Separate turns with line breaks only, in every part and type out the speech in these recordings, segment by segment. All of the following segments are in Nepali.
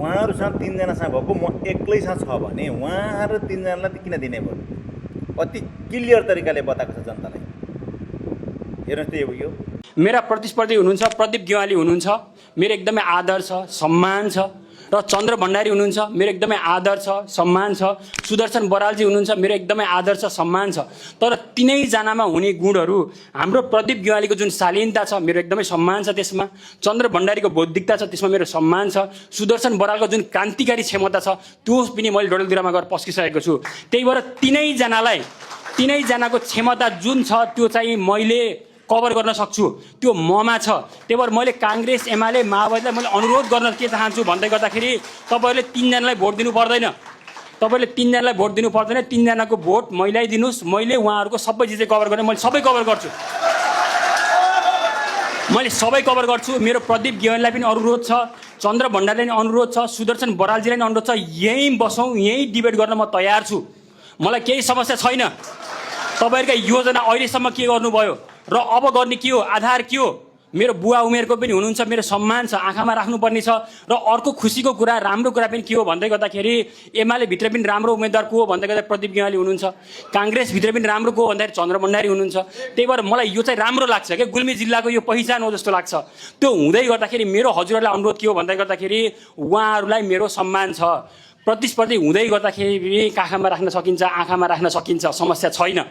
उहाँहरूसँग 3 जनासँग भएको म एक्लैसँग छ भने उहाँहरू 3 जनालाई त किन दिने भयो? अति क्लियर तरिकाले बताएको छ जनतालाई। हेर्नुहोस् त यो
मेरा प्रतिस्पर्धी हुनुहुन्छ प्रदीप गेवाली हुनुहुन्छ, मेरो एकदमै आदर छ, सम्मान छ। र चन्द्र भण्डारी हुनुहुन्छ, मेरो एकदमै आदर छ, सम्मान छ। सुदर्शन बरालजी हुनुहुन्छ, मेरो एकदमै आदर छ, सम्मान छ। तर तीनैजनामा हुने गुणहरू, हाम्रो प्रदीप गेवालीको जुन शालीनता छ मेरो एकदमै सम्मान छ त्यसमा, चन्द्र भण्डारीको बौद्धिकता छ त्यसमा मेरो सम्मान छ, सुदर्शन बरालको जुन क्रान्तिकारी क्षमता छ त्यो पनि मैले डडेलधुरामा गएर पस्किसकेको छु। त्यही भएर तीनैजनाको क्षमता जुन छ त्यो चाहिँ मैले कभर गर्न सक्छु, त्यो ममा छ। त्यही भएर मैले काङ्ग्रेस एमाले माओवादीलाई मैले अनुरोध गर्न के चाहन्छु भन्दै गर्दाखेरि तपाईँहरूले 3 जनालाई भोट दिनु पर्दैन। तपाईँले 3 जनालाई भोट दिनु पर्दैन, 3 जनाको भोट मैलाई दिनुहोस्। मैले उहाँहरूको सबै चिज कभर गर्ने, मैले सबै कभर गर्छु। मैले सबै कभर गर्छु। मेरो प्रदीप गेवालीलाई पनि अनुरोध छ, चन्द्र भण्डारीलाई पनि अनुरोध छ, सुदर्शन बरालजीलाई पनि अनुरोध छ। यहीँ बसौँ, यहीँ डिबेट गर्न म तयार छु। मलाई केही समस्या छैन। तपाईँहरूका योजना अहिलेसम्म के गर्नुभयो र अब गर्ने के हो, आधार के हो? मेरो बुवा उमेरको पनि हुनुहुन्छ, मेरो सम्मान छ, आँखामा राख्नुपर्ने छ। र अर्को खुसीको कुरा, राम्रो कुरा पनि के हो भन्दै गर्दाखेरि एमाले भित्र पनि राम्रो उम्मेदवार को हो भन्दै गर्दा प्रदीप गेवाली हुनुहुन्छ, काङ्ग्रेस भित्र पनि राम्रो को हो भन्दाखेरि चन्द्र भण्डारी हुनुहुन्छ। त्यही भएर मलाई यो चाहिँ राम्रो लाग्छ क्या, गुल्मी जिल्लाको यो पहिचान हो जस्तो लाग्छ। त्यो हुँदै गर्दाखेरि मेरो हजुरहरूलाई अनुरोध के हो भन्दै गर्दाखेरि उहाँहरूलाई मेरो सम्मान छ। प्रतिस्पर्धी हुँदै गर्दाखेरि काखमा राख्न सकिन्छ, आँखामा राख्न सकिन्छ, समस्या छैन।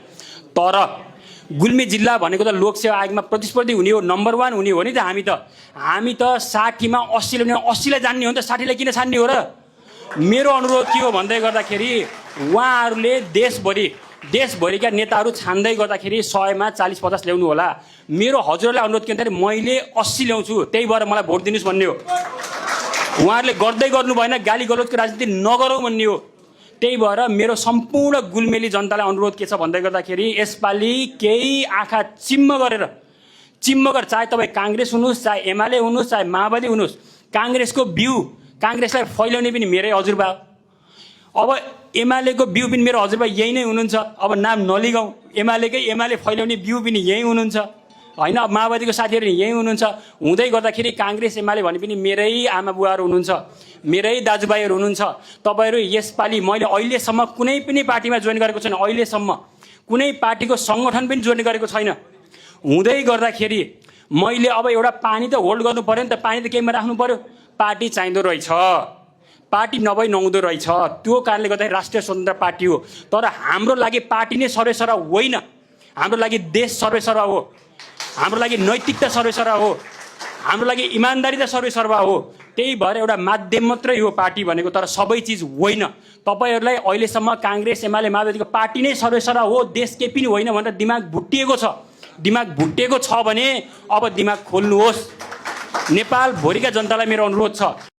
तर गुल्मी जिल्ला भनेको त लोकसेवा आयोगमा प्रतिस्पर्धी हुने हो, नम्बर 1 हुने हो नि त। हामी त 60मा 80 ल्याउने, 80लाई जान्ने हो नि त, 60लाई किन छान्ने हो र? मेरो अनुरोध के हो भन्दै गर्दाखेरि उहाँहरूले देशभरिका नेताहरू छान्दै गर्दाखेरि 100मा 40-50 ल्याउनु होला। मेरो हजुरलाई अनुरोध के भन्दाखेरि मैले 80 ल्याउँछु, त्यही भएर मलाई भोट दिनुहोस् भन्ने हो। उहाँहरूले गर्दै गर्नु भएन, गाली गलौजको राजनीति नगरौँ भन्ने हो। त्यही भएर मेरो सम्पूर्ण गुल्मेली जनतालाई अनुरोध के छ भन्दै गर्दाखेरि यसपालि केही आँखा चिम्म गरेर, चाहे तपाईँ काङ्ग्रेस हुनुहोस्, चाहे एमाले हुनुहोस्, चाहे माओवादी हुनुहोस्, काङ्ग्रेसको बिउ, काङ्ग्रेसलाई फैलाउने पनि मेरै हजुरबा। अब एमालेको बिउ पनि मेरो हजुरबा यही नै हुनुहुन्छ। अब नाम नलिगाउँ, एमाले फैलाउने बिउ पनि यही हुनुहुन्छ होइन। अब माओवादीको साथीहरू यही हुनुहुन्छ। हुँदै गर्दाखेरि काङ्ग्रेस एमाले भने पनि मेरै आमा बुवाहरू हुनुहुन्छ, मेरै दाजुभाइहरू हुनुहुन्छ। तपाईँहरू यसपालि मैले अहिलेसम्म कुनै पनि पार्टीमा जोइन गरेको छैन, अहिलेसम्म कुनै पार्टीको सङ्गठन पनि जोइन गरेको छैन। हुँदै गर्दाखेरि मैले अब एउटा पानी त होल्ड गर्नु पऱ्यो नि त, पानी त केहीमा राख्नु पऱ्यो। पार्टी चाहिँदो रहेछ, पार्टी नभई नहुँदो रहेछ। त्यो कारणले गर्दाखेरि राष्ट्रिय स्वतन्त्र पार्टी हो। तर हाम्रो लागि पार्टी नै सर्वेसर्वा होइन, हाम्रो लागि देश सर्वेसर्वा हो, हाम्रो लागि नैतिकता सर्वेसर्वा हो, हाम्रो लागि इमान्दारी त सर्वेसर्वा हो। त्यही भएर एउटा माध्यम मात्रै हो पार्टी भनेको, तर सबै चिज होइन। तपाईँहरूलाई अहिलेसम्म काङ्ग्रेस एमाले माओवादीको पार्टी नै सर्वेसर्वा हो, देश केही पनि होइन भनेर दिमाग भुट्टिएको छ। दिमाग भुट्टिएको छ भने अब दिमाग खोल्नुहोस्। नेपालभरिका जनतालाई मेरो अनुरोध छ।